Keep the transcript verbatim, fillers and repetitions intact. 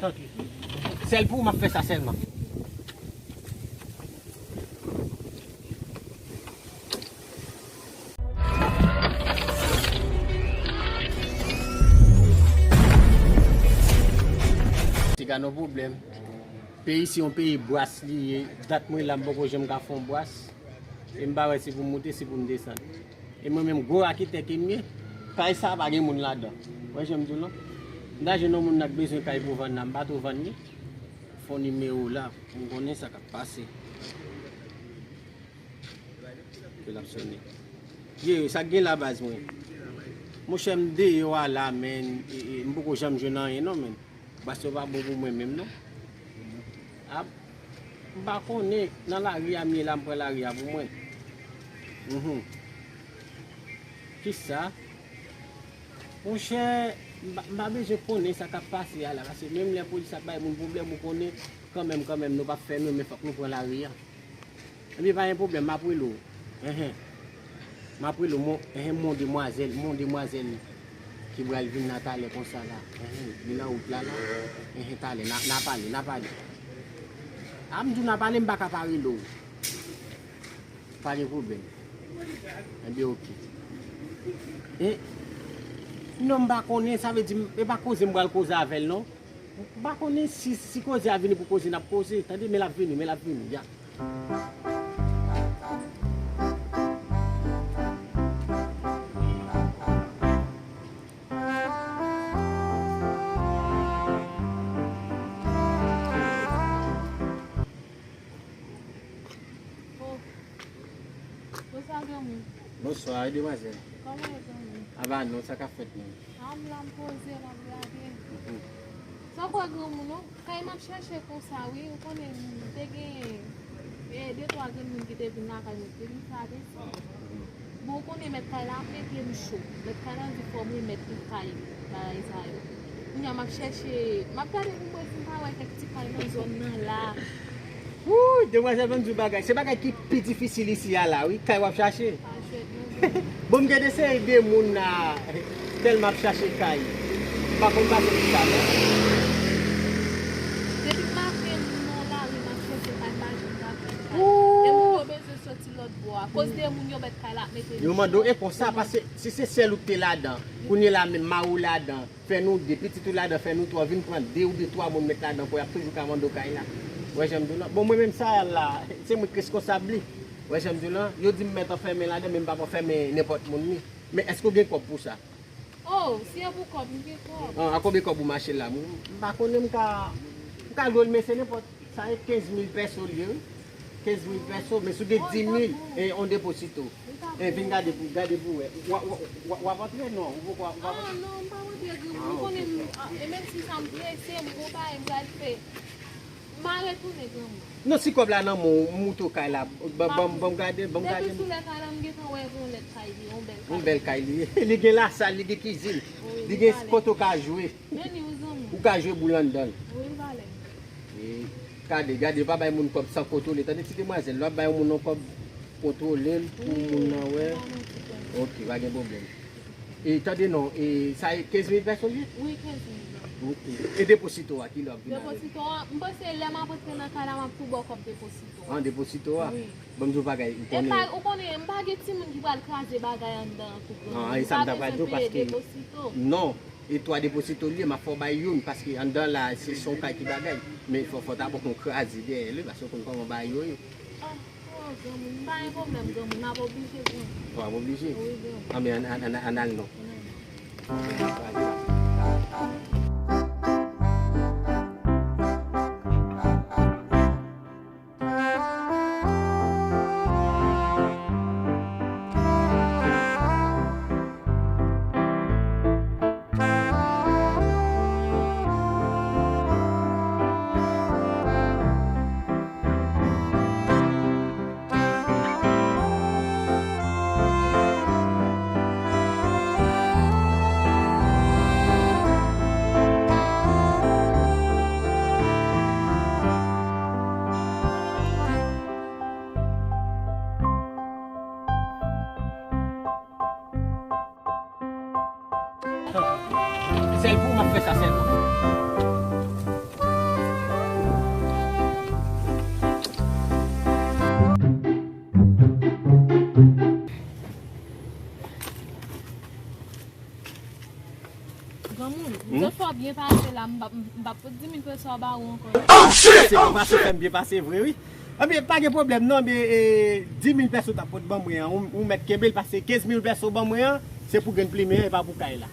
Tanpri. Sèl pou ou m ap fè sa sèlman. Ti ka nan pwoblèm. Peyi se yon peyi bras li ye. Dat mwen la, m poko janm ka fè yon bras. E m pa wè si pou m moute, si pou m desann. E mwen menm, gwo raketè ke m ye, kay sa a pa gen moun ladan. Wè jan m di w lan? M ta jwenn yon moun nan k bezwen kay pou vann nan, m pa tou vann li. Fè yon nimewo la, pou m konnen sa k ap pase. Ke l ap sonnen. Ye, sa k gen la baz mwen? Monchè, m deyò a la, men, e, e, m poko janm jwenn anyen non, men. Bas yo pa bon pou mwen menm non. A, m pa konnen, nan lari a m ye la, m pran lari a pou mwen. Mhm. Kisa? Monchè, m pa, m pa bezwen konnen sa k ap pase a la, paske menm lè polis ap bay moun pwoblèm, ou konnen, kanmenm, kanmenm, nou p ap fè nou, men fòk nou pran lari a. Ebyen, pa gen pwoblèm, m ap rele w. Enhen. M ap rele w, mon, enhen, mon demwazèl, mon demwazèl ki pral vin la talè konsa la. Enhen, li nan wout la la. Enhen, talè, n a, n a pale, n a pale. A, m di w n a pale, m pa ka pa rele w. Pa gen pwoblèm. Ebyen, oke. E, non, m pa konnen, sa vle di, m, e pa koze m pral koze avè l, non. M pa konnen si, si koze a vini pou koze, n ap koze. Tande, men l ap vini, men l ap vini, ya. Oh. Bonswa, granmoun. Bonswa, wi, demwazèl. Kòman w ye, granmoun? Ava non, sa k ap fèt menm? A, m la, m poze, m ap gade. Mhm. Sa w kwè, granmoun, non? Kay m ap chèche konsa, wi. Ou konnen, m te gen, e, de twa granmoun ki te vin lakay mwen, te vin frape sa. Mhm. Bon, ou konnen mèt kay la ap mete m cho. Mèt kay la di fò m remèt li kay, bagay sa yo. Kounye a m ap chèche, m ap gade pou m wè si m pa wè kèk ti kay nan zòn nan la. Wouy, demwazèl, ban m di w bagay. Se bagay ki pi difisil isi a la, wi. Kay w ap chache. Pa jwèt non, granmoun. Bon, m gen de seri de moun la, tèlman ap chache kay. M pa konn pase pou sa, non. Depi maten, m nan lari, m ap chèche kay, m pa janm ka jwenn kay. Wouy. E moun yo bezwen soti lòt bò a. Koz de moun yo mèt kay la ap mete m cho. Yo mande w, e konsa, paske si se sèl ou k te ladan, kounye la menm mari w ladan, fè nou de, pitit ou ladan, fè nou twa, vin pran de ou de twa moun mèt ladan ankò, y ap toujou ka mande w kay la. Ou wè jan m di w lan? Bon, mwen menm sa a la, se mwen k reskonsab li. Ou wè jan m di w lan? Yo di m mèt anfèmen ladan, men m p ap anfèmen nenpòt moun li. Men èske w gen kòb pou sa? Oh, si e pou kòb, m gen kòb. An, a konbyen kòb ou mache la? M, m pa konnen, m ka, m ka lwe l, men se nenpòt. Sa e kenz mil pèso l ye, wi. Kenz mil pèso, men si w gen dis mil, e, on deposito. E, vin gade pou, gade pou wè. W a, w a, w a, w ap antre? Non, ou poko, w ap antre? Ah, non, m pa antre, granmoun. Ou konnen, ah, e menm si sa m prese, m gon bagay m pral fè. M a retounen, granmoun. Non, si kòb la nan men w, m montre w kay la. Ban, ban, ban m gade, ban m gade. Depi sou lè kay la, m gentan wè yon lèt kay li, yon bèl kay. Yon bèl kay li ye. Li gen lasal, li gen kizin. Wi, li gen kote w ka jwe. Men li, ou zanmi. Ou ka jwe boul anndan l. Wi, li valè. E, gade, gade, pa bay moun kòb san kontwole. Tande ti demwazèl, lè w ap bay yon moun yon kòb, kontwole l pou moun nan wè. Ok, pa gen pwoblèm. E, tande non, e, sa e kenz mil pèso l ye? Wi, kenz mil. Ok. E deposito a, kilè w ap vin avè l? Deposito a, m panse lè m ap antre nan kay la, m ap tou ba w kòb deposito a. An, deposito a? Wi. Ban m di w bagay, ou konnen. E pa, ou konnen, m pa gen timoun ki pral kraze bagay anndan an tou, granmoun. An, e sa m ta pral di w, paske. Deposito. Non. E twa deposito l ye, m ap fè w bay youn, paske anndan la, se, se yon kay ki bagay. Men fò, fò ta pran yon kraze dèyè l, wi, paske w konn kòman bagay yo ye. Ah, oh, granmoun, pa gen pwoblèm, granmoun, m ap oblije, granmoun. W ap oblije? Wi, granmoun. Anben, ann, ann, ann, ann al non. Ann al non. Kraze la. Granmoun, m te fè w byen pase la, m p ap, m p ap pot di mil peso a ba ou ankò. Se pou pase fè m byen pase vre wi. Anben, pa gen pwoblèm non, men e, di mil peso w t ap pot ban mwen an, ou, ou mèt kenbe l, paske kenz mil peso w ban mwen an, se pou grenn plimen an, e pa pou kay la.